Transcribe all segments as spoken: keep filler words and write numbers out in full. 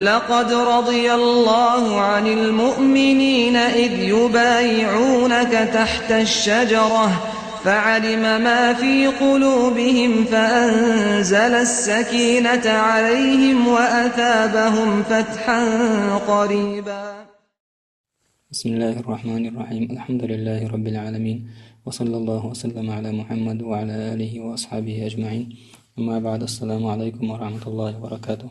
لقد رضي الله عن المؤمنين إذ يبايعونك تحت الشجرة فعلم ما في قلوبهم فأنزل السكينة عليهم وأثابهم فتحا قريبا. بسم الله الرحمن الرحيم. الحمد لله رب العالمين. وصلى الله وسلم على محمد وعلى آله وأصحابه أجمعين. أما بعد، السلام عليكم ورحمة الله وبركاته.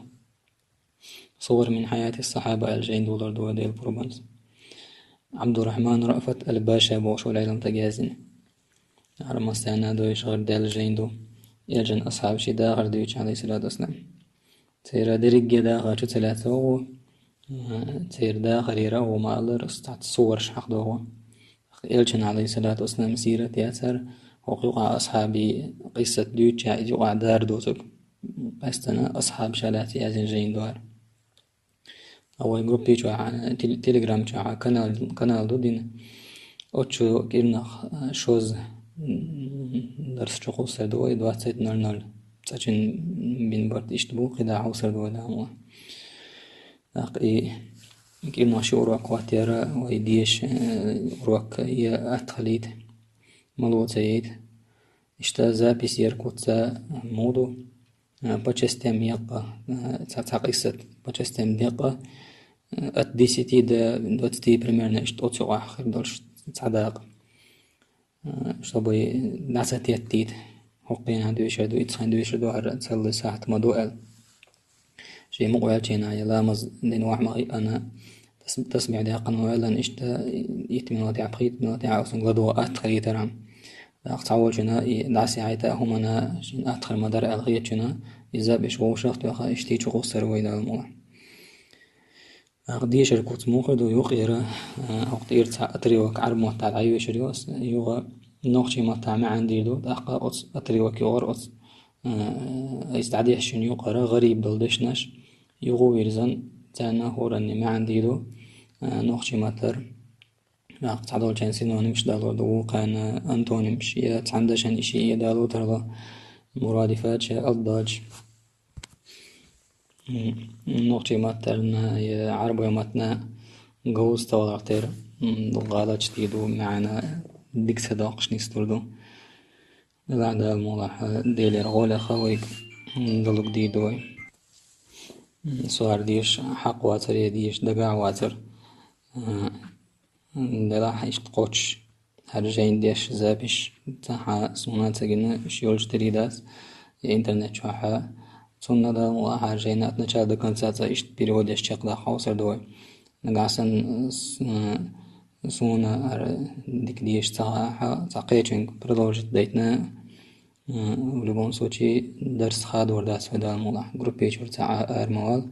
صور من حياة الصحابة аьлла жайна доладелла вай Делан пурбанца. Абдурахман Раъфат аль-Баша бохуш волу Ӏеламстаг яздина. Армастанна дойша гӀардаьлла жайна ду. Элчан асхьабаши дахар дуьйцу, алейхиссалату вассалам. Церан дерриге дахар чу ца лаьцна вогӀу. Церан дахарера ву ма-аллара, цхьацца суворш хьахдогӀу. Элчан, алейхиссалату вассалам, сират яцара, хӀокху юкъахь асхьабий къиссат дуьйцучехь, иза юкъахь дара доцург. Къаьстина асхьабаша лаьцна яздина жайна ду хӀара. А вай группи чохь, тел-, телеграм чохь канал, канал ду дина. Оцу кӀирнах, а, шозза, м, дарс чу кхуссур ду вай, двадцать ноль ноль. Цкъачунна бина барт иштта бу, кхидӀа хьовсур ду вай, Дала мукъ лахь. ТӀаккха и кӀирнах ши урок хӀоттаяра, вай деша, э, урок я атта хилийта, мало ца яйта. Иштта запись яра куц муха ду, а, по частям яккха, а, цхьа, цхьа къиссат по частям деккха, а, от десяти до двадцати примерно, иштта оцу юкъахь хир долуш цхьа дакъа. А, чтобы дӀа ца теттийта. ХӀокху хенахь доьшур ду, иццахь доьшур ду, хӀара цалла сахьт ма ду аьлла. Шен мукъаваьллачу хенахь я ламаз дина вахь ма хиъна, тас-, тасбихь даьккхина ма ваьллана, иштта итт минотехь, пхийтта минотехь оцунга ладогӀа атта хилийтархьама. ТӀаккха цхьаволчунна и дӀасаяхьийта а хӀуманна шена атта хир ма дара аьлла хетачунна, и запись вовшах а тоьхна, иштта чу кхуссур вай, Дала мукъ лахь. ТӀаккха дешар куц муха ду юкъера, а, хӀокху тӀера цхьа отрывок Ӏарбойн маттахь дӀайоьшур ю ас, юха нохчийн маттахь маьӀна дийр ду, тӀаккха оцу отрывок юкъара оцу, а, иза дӀадешначун юкъара гӀариб долу дешнаш юха вирзина, царна хӀоранна маьӀна дийр ду, а, нохчийн маттара. ТӀаккха цхьадолчарна синонимаш далор ду, вукхарна антонимаш, я цхьана дашна и шиъ я далур дара, мурадифаташ, я аддадаш. М, нохчийн маттана я Ӏарбойн маттана говза товлар тера, м, гӀалаташ дийр ду, маьӀна дика ца доккхуш нислур ду. Дала мукъ лахь, Делера гӀолехь вайга, м, далург дийр ду вай. М, со хӀара деша хьакъ вацара, я деша дагахь вацара. А, делахь иштта кхочуш, хӀара жайна деш запись, цхьа хьан суна ца гина, уьш йолчу дерриг дац, я интернет чохь. Цунна, Дала мукъ лахь, хӀара жайна от начала до конца цкъа иштта перевод деш чекхдаккха хьовсур ду вай. Нагахь санна, с-, суна хӀара дика деша ца хаахь, цхьа кхечуьнга продолжить дайтина, а, в любом случае, дарс хадор дац вай, Дала мукъ лахь. Группи чуьра цхьа а ара ма вала.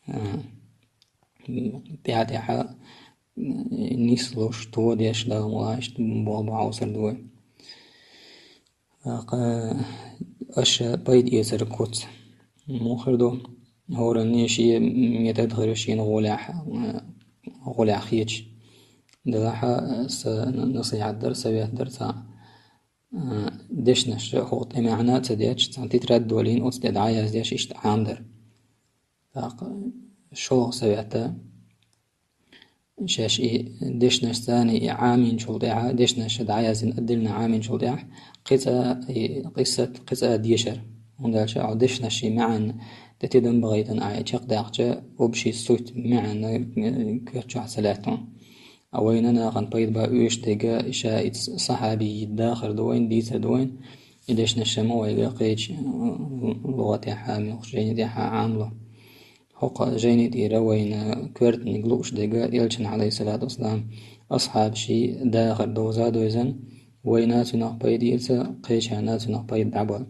А, тӀаьхьа-тӀаьхьа, м, нислуш, тодеш, Дала мукъ лахь, иштта болх бан хьовсур ду вай. ТӀаккха аша пайда эцар куц муха хир ду? ХӀоранна шен метод хир ю шена гӀолехь, а, гӀолехь хеташ. Делахь сан насихьат дара, совет дара цхьа, а, дешнаш хӀокху тӀе маьӀна а ца детташ, цхьана тетрадь долийна, оцу тӀе дӀаяздеш, иштта Ӏамадар. ТӀаккха шолгӀа совет а, шаьш и дешнаш царна и Ӏаминчул тӀаьхьа, дешнаш дӀаяздина отдельно Ӏаминчул тӀаьхьа, кхин цкъа и къиссат, кхин цкъа дешар. ХӀунда аьлча хьо дешнаш и маьӀна тӀе тидам бахийтина ахьа чекхдаьккхича, общий суть, маьӀна, э, коьрта чохь ца лаьтта хьуна. А вайна нахана пайда бан оьшуш дерг, ша и сахьабий дахар ду вайна, дийцар ду вайна, и дешнаш ма вайга кхечу, э, лугӀатехьа, муьлххачу жайнатехьа Ӏамало. ХӀокху жайни тӀера вайна коьртаниг лууш дерг, Элчан, алейхиссалату вассалам, асхьабаший дахар довза а довзан, вайна цунах пайда эца, кхечарна цунах пайда дӀабала.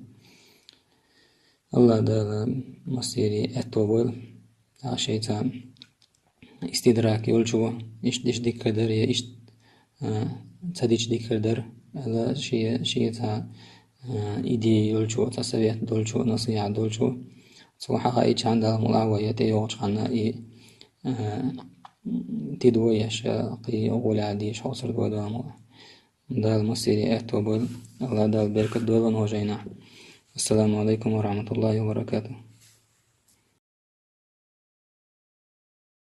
Аллах Дала массери аьтто бойла, а, шайца истидрак йолчо, иштта дича дика хир дара, я иштта, а, ца дича дика хир дара, аьлла, шен, шен цхьа, а, идея йолчо, цхьа совет долчо, насихьат долчо. Цо хьахаийчхьана, Дала мукъ лахь, вай я тӀейогӀучу ханна и, а, тидам еш, а, кхин гӀолехь деша хьовсур ду вай, Дала мукъ лахь. Дала массери аьтто бойла, Аллах Дала беркат дойла вайн жайнахь. Ассаламу алейкум ва рахматуллахи ва баракатух.